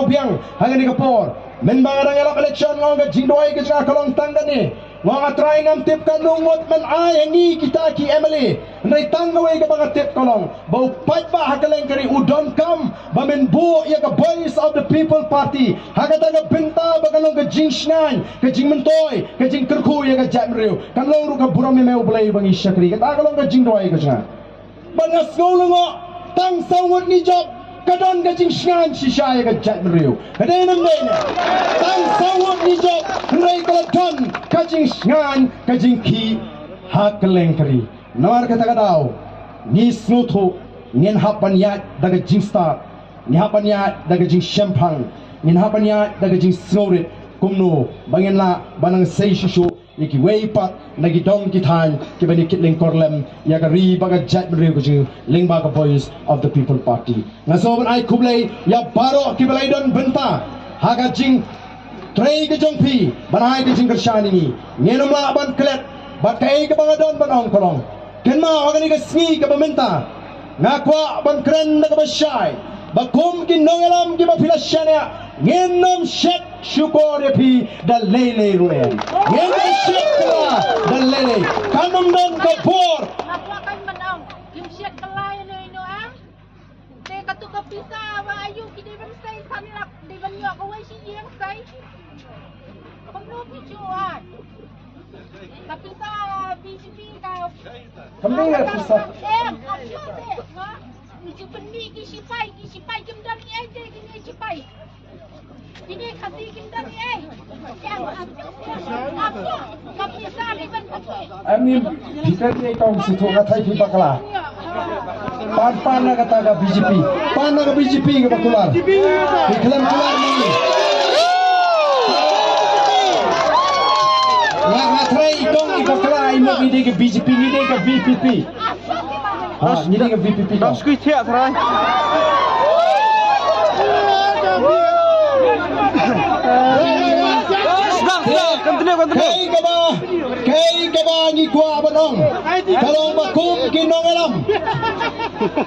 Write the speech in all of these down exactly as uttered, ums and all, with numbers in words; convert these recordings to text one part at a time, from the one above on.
Biang, ha kane ka por mynba nga dang ïalap election, nga ong ka jingduwai ka jong nga ka long tang kane. Nga ong A Trai, ngam tip katno ngut men ai ha ngi kita ki M L A. Hynrei tang kawei kaba nga tip ka long ba u paidbah ha kylleng ka ri u donkam ba men buh ïa ka Voice of the People Party ha kata ka bynta ba kan long ka jingshngaiñ, ka jingmyntoi, ka jingkyrkhu ïa ka jaitbynriew. Kan long ruh ka burom ïa me U Blei ba ngi shakri. Kata ka long ka jingduwai ka jong nga. Bad nga sngew lyngngoh, tang saw ngut ngi jop, ka don ka jingshngaiñ shisha ïa ka jaitbynriew. Ka dei ne ym dei ne? Tang saw ngut ngi jop, hynrei ka la don ka jingshngaiñ, ka jingkhih ha kylleng ka ri. Namar kata ka daw ngi sngewthuh ngin hap ban ïaid da ka jingstad, ngi hap ban ïaid da ka jingshemphang, ngin hap ban ïaid da ka jingsngewrit kumno ba ngin lah ban nang sei shuh shuh ïa kiwei pat na ki dong ki thaiñ kiba ngi kit lyngkor lem ïa ka ri bad ka jaitbynriew ka jong ngi lyngba ka Voice of the People Party. Nga sngewbha ban ai khublei ïa baroh kiba la ïadon bynta ha ka jingtrei ka jong phi ban ai ka jingkyrshan ïa ngi. Ngin ym lah ban klet bad kaei kaba nga don ban ong ka long, kynmaw ha kane ka sngi kaba mynta, nga kwah ban kren da kaba shai ba kum ki nongïalam kiba phi la shaniah, ngin ym shet shukor ïa phi da lei lei ruh. Ngin ym shet kylla da lei lei. Kan ym don ka bor. Nga kwah kan ban ong, kim shet kylla ïa no ïa no, ah? Te katu ka pisa ba ayu ki dei ban sei san lak, dei ban ïoh kawei shi ïing sei. Kumno phi shu ai? Ka pisa B J P ka. Kumno ïa pisa? Em, ka pisa te, ha? Ni ju pynmih ki shipai, ki shipai kim don ei ei te kine shipai. Kine Khasi kim don ei ei. Em, em, em, ka pisa dei ban pynmih. Em, ni phi kren ei kong sngewthuh, nga tharai phi bakla. Pan, pan na kata ka B J P. Pan na ka B J P kaba kular. Ki khlem kular ni. Nga, nga tharai i kong i bakla, i mut ngi dei ka B J P, ngi dei ka V P P. Ha, ngi dei ka V P P. Dang skui thiah tharai. Sdang, sdang, continue, continue. Kaei kaba, kaei kaba ngi kwah ban ong ka long ba kum ki nongïalam,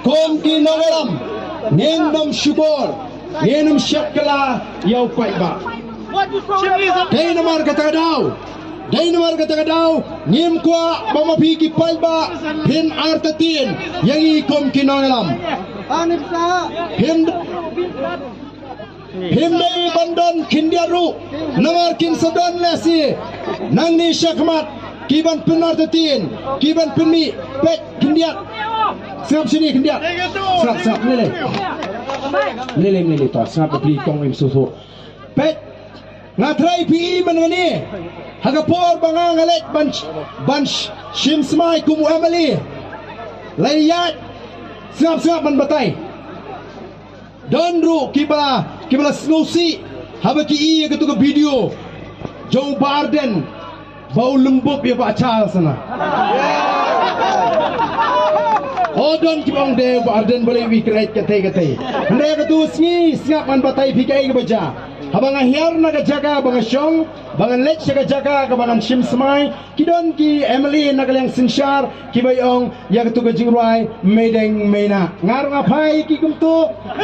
kum ki nongïalam, ngin ym shukor, ngin ym shet kylla ïa u paidbah. Dei namar kata ka daw, dei namar kata ka daw ngim kwah ba ma phi ki paidbah phin artatien ïa ngi kum ki nongïalam. Phim, phim dei ban don khyndiat ruh, namar kin sa don lehse nangne shakhmat ki ban pynartatien, ki ban pynmih. Peit khyndiat. Sngap shane khyndiat. Sngap, sngap, lei lei. Lei lei, lei lei, to sngap ba phi kong im sngewthuh. Peit, nga tharai phi i mynne ha ka por ba nga nga leit ban, ban sh-, shim smai kum u M L A. La ïaid. Sngap, sngap ban batai. Don ruh kiba, kiba la sngewsih haba ki i ïa katu ka video jong u Bah Ardent ba u lymbup ïa Bah Charles na. O, don kiba ong de Bah Ardent ba la ïa wi kret katei katei. Hynrei katu sngi sngap ngan batai phi kaei kaba jia. Haba nga hiar na ka jaka ba nga shong, ba ngan leit sha ka jaka kaba ngan shim smai, ki don ki M L A na ka liang synshar kiba ïa ong ïa katu ka jingrwai Meideng Meina. Nga ruh nga phai ki kumto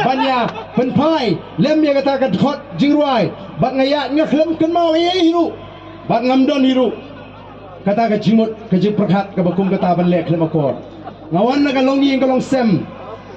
ban ïa pynphai lem ïa kata ka dkhot jingrwai. Bad nga ïa nga khlem kynmaw ei ei hi ruh. Bad ngam don hi ruh kata ka jingmut ka jingpyrkhat kaba kum kata ban leh khlem akor. Nga wan na ka longïing ka longsem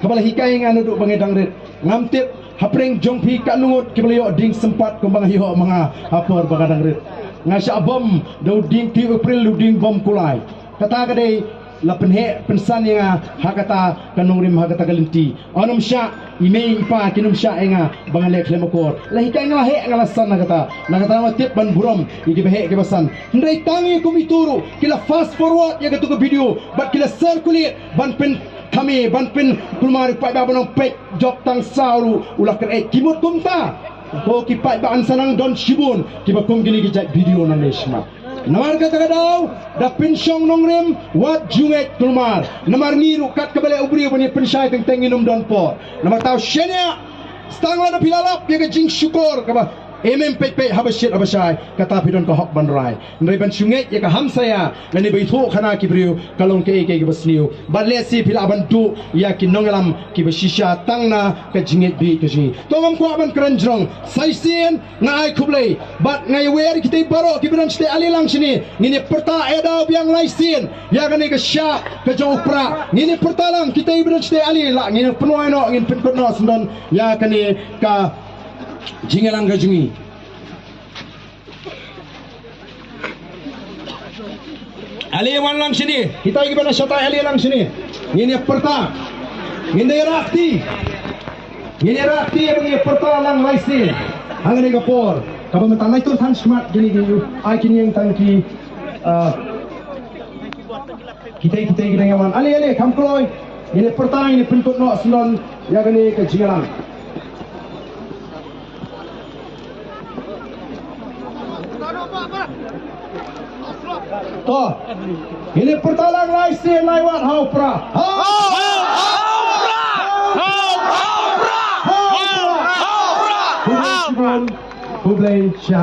kaba la hikai nga naduh ba nga dang rit. Ngam tip hapdeng jong phi katno ngut kiba la ïoh ding sympat kumba nga ïoh ma nga ha por ba nga dang rit. Nga shah bom da u dieng tih April, u dieng bom kulai. Kata ka dei la pynheh pynsan ïa nga ha kata ka nongrim, ha kata ka lynti. Ym shah i mei i pa, kin ym shah ïa nga ba nga leh khlem akor. La hikai nga la heh nga la san na kata. Na kata nga tip ban burom ïa kiba heh kiba san. Hynrei tang ïa kum itu ruh ki la fast forward ïa katu ka video bad ki la circulate ban pynkhame, ban pynkulmar ïa u paidbah ban ong peit jop tang saw ruh u la kret. Ki mut kumta. Ko ki paidbah, yn sa nang don shibun kiba kum kine ki jait video nangne shakhmat. Namar kata ka daw da pynshong nongrim wat ju ngeit kulmar. Namar ngi ruh kat kaba leh u briew ban ïa pynshai teng teng ngin ym don por. Namar taw shaniah, tang lada phi la lap ïa ka jingshukor kaba Em em peit peit haba shit haba shai, kata phi don ka hok ban rai. Hynrei ban shu ngeit ïa ka hamsaïa lane ban ïathuh khana ki briew ka long kaei kaei kaba sniew. Bad lehse phi lah ban duh ïa ki nongïalam kiba shisha tang na ka jingngeit bieit ka jong ngi. To ngam kwah ban kren jrong, sa shisien nga ai khublei bad nga ïawer ïa kitei baroh kiba don shatei, ale lang shane. Ngin ïa pyrta, eh, daw biang lai sien ïa kane ka shah ka jong u Prah. Ngin ïa pyrta lang kitei ba don shatei, ale lah, ngin ïa pynwai noh, ngin pynkut noh syndon ïa kane ka jingïalang ka jong ngi. Ale wan lang shane, kita kiba na shatai, ale lang shane. Ngin ïa pyrta, ngin ïa rah kti, ngin ïa rah kti, ngin ïa pyrta lang lai sien ha kane ka por. Kaba mynta, nai tur than shakhmat kine ki, ai kine tang ki, ah, kitei, kitei, kitei ki dang ïa wan. Ale, ale, kham kloi. Ngin ïa pyrta, ngin ïa pynkut noh syndon ïa kane ka jingïalang. To. Ngin ïa pyrta lang lai sien lai wat, ha u Prah. Ha u Prah. Ha u Prah. Ha u Prah. Khublei shibun. Khublei shibun.